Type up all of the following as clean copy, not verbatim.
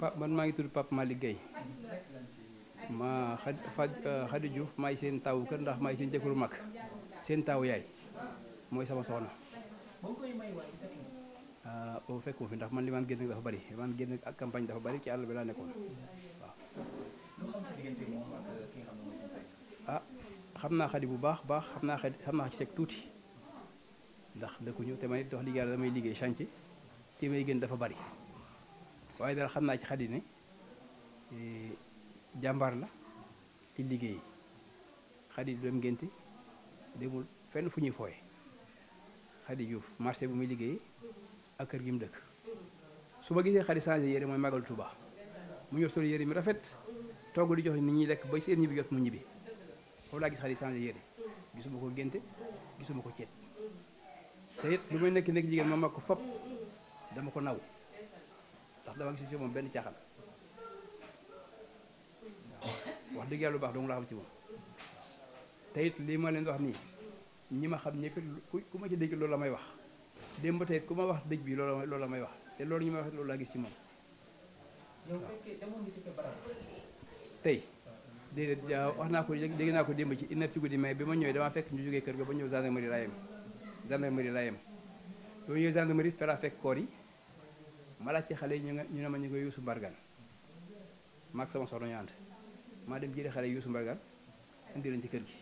man maa ngi tudd Pape Malick Gueye ma Khady Diouf maay seen tawu kër ndax maay seen jëkkëru mag seen tawu yaay mooy sama soxna. boobu fekkuma fi ndax man li man génn dafa bari li man génn ak campagne dafa bari ci àll bi laa nekkoon waaw. xam naa Khady bu baax xam naa ci Seck tuuti ndax dëkkuñu te man it wax dëgg yàlla damay liggéey chantier te may génn dafa bari waaye daal xam naa ci Khady ne jàmbaar la ci liggéey Khady du dem ngénte demul fenn fu ñuy fooye Khady Diouf marché bu muy liggéey ak kër gi mu dëkk su ma gisee Khady changé yére mooy Magal Touba mu ñëw sol yére mi rafet togg di jox nit ñi lekk ba seen ñibbi jot mu ñibbi foofu laa gis Khady changé yére gisuma ko ngénte gisuma ko ceet te it lu may nekk jigéen ma mag ko fop dama ko naw ndax dama gis ci moom benn caaxaan wax dëgg yàlla lu baax dong laa xam ci moom te it lii ma leen wax nii ñi ma xam ñëpp ku ma ci dégg loolu la may wax démb ba tey ku ma wax dëj bi loolu la may wax te loolu ñu ma wax loolu laa gis ci moom. yow fekkee demoon nga ci kër barab tey déedéet wax naa ko dégg naa ko démb ci une heure ci guddi mais bi ma ñëwee damaa fekk ñu jógee kër ga ba ñëw gendarmerie laa yem ba ma ñëw gendarmerie fa laa fekk koor yi ma laaj ci xale yi ñu ne ma ñu koy Youssou Mbargane maag sama soxna ñu ànd maa dem jëlee xale yi Youssou Mbargane indi leen ci kër gi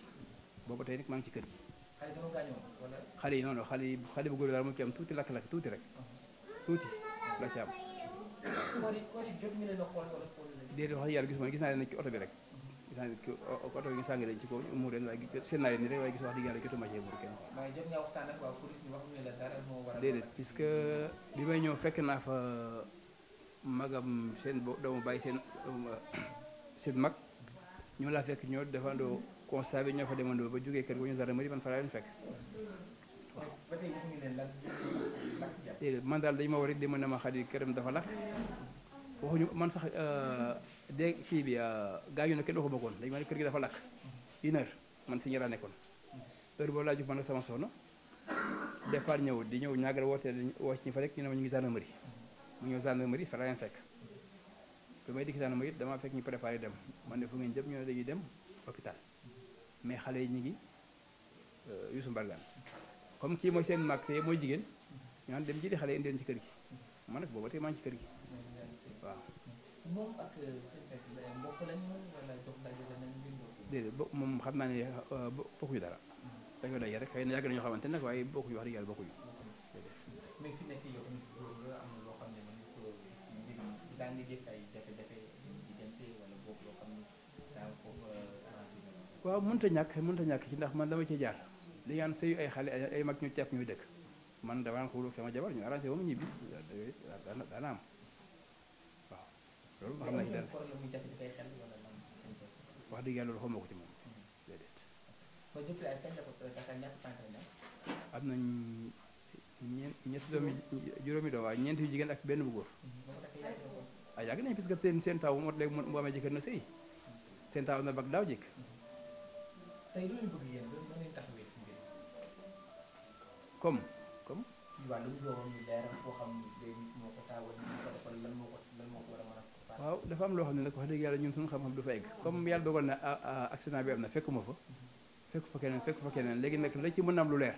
boobu tey nag maa ngi ci kër gi. xale yi noonu xale bu góor daal mu ci am tuuti lakk-lakk tuuti rek tuuti la ci am. déedéet wax yàlla gis naa leen ci oto bi rek gis naa leen ci oto bi ñu sàng leen ci kaw ñu muur leen waaye seen naa leen ni rek waaye gis wax dëgg yàlla jotuma cee muur kenn. déedéet puisque bi may ñëw fekk naa fa magam seen doomu bàyyi seen mag ñoo laa fekk ñoo defandoo constat bi ñoo fa demandoo ba jógee kër ga ñu gendarmerie man fa laa leen fekk waaw. déedéet man daal dañu ma war a dem ne ma Khady këram dafa lakk waxuñu man sax de kii bi gaañu na kenn waxuma koon dañu ma ne kër gi dafa lakk une heure man si ñaar nekkoon heure boobu laa jóg man ak sama soxna départ ñëw di ñëw ñaagal woote woo ci ñu fa rek ñu ne ma ñu ngi gendarmerie mu ñëw gendarmerie fa laa leen fekk bi may dikk gendarmerie damaa fekk ñu préparé dem man ne fu ngeen jëm ñu ne dañuy dem hôpital mais xale yi ñu ngi Youssou Mbargane comme kii mooy seen mag te mooy jigéen ñu naan dem jëli xale yi indi leen ci kër gi man nag booba tey maa ngi ci kër gi waaw. moom ak mbokk lañu wala jox daje nañu bindoo. déedéet moom xam naa ne bokkuñu dara dañoo daje rek xëy na yàgg nañoo xamante nag waaye bokkuñu wax dëgg yàlla bokkuñu. mais fi nekk yow nit góor nga am na loo xam ne man ko mbir mi daa ngi def ay jafe-jafe diggante wala boog loo xam ne daa ko arrangé. waaw mënut a ñàkk ci ndax man dama ci jaar li ñaan sëyu ay xale ay mag ñu tepp ñuy dëkk man dama ko sama jabar ñu arrangé ba mu ñibbi daana am waaw loolu ma xam naa ci dara wax dëgg yàlla loolu xamoo ko ci moom déedéet. am nañ ñetti doomi juróomi doom waaye ñeenti yu jigéen ak benn bu góor. yàgg nañ parce que seen taw moo léegi mu amee jëkkër na sëy seen taw na bag daaw jëkk. tey loolu bëgg yéen ba ngeen taxawee si mbir comme. si wàllum yoon ñu leeral foo xam ne moo ko taawal lan moo ko war a mën a. waaw dafa am loo xam ne nag wax dëgg yàlla ñun suñu xam-xam du fa egg comme yàlla dogal na accident bi am na fekkuma fa fekk fa keneen léegi nag la ci mën a am lu leer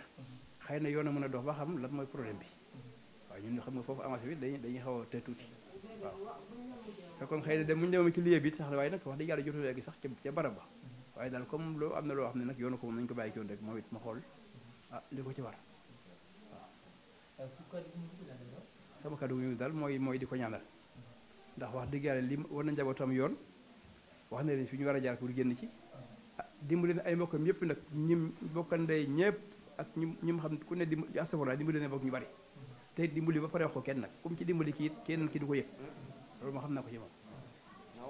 xëy na yoon a mën a dox ba xam lan mooy problème bi waaw ñun xam nga foofu avancé bi dañuy xaw a te tuuti waaw fekkoon xëy na dem mu ñu demee ci lieu bi sax waaye nag wax dëgg yàlla jotul egg sax ca barab ba waaye daal comme loo am na loo xam ne nag yoonu ko moom nañu ko bàyyi ci yoon rek moom it ma xool li ko ci war waaw. sama kàddu gi daal mooy di ko ñaanal ndax wax dëgg yàlla li war na njabootam yoon wax na leen fi ñu war a jaar pour génn ci dimbali ne ay mbokkam yëpp nag ñim bokkandey ñëpp ak ñim xam ku ne dimbali astafurlah dimbali ne bokk ñu bari te dimbali ba pare wax ko kenn nag comme ci dimbali kii it keneen ki du ko yëg loolu moo xam naa ko ci moom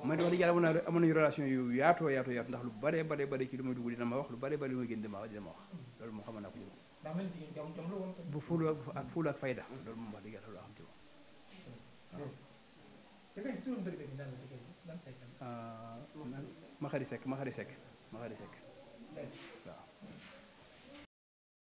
man wax dëgg yàlla amoon nañu relation yu yaatoo ndax lu bare ci lu may dugg dina ma wax lu bare lu may génn dina ma wax loolu moo xam naa ko ci moom bu fuula ak fayda loolu moom wax dëgg yàlla loo xam ci moom ma xari sekk waaw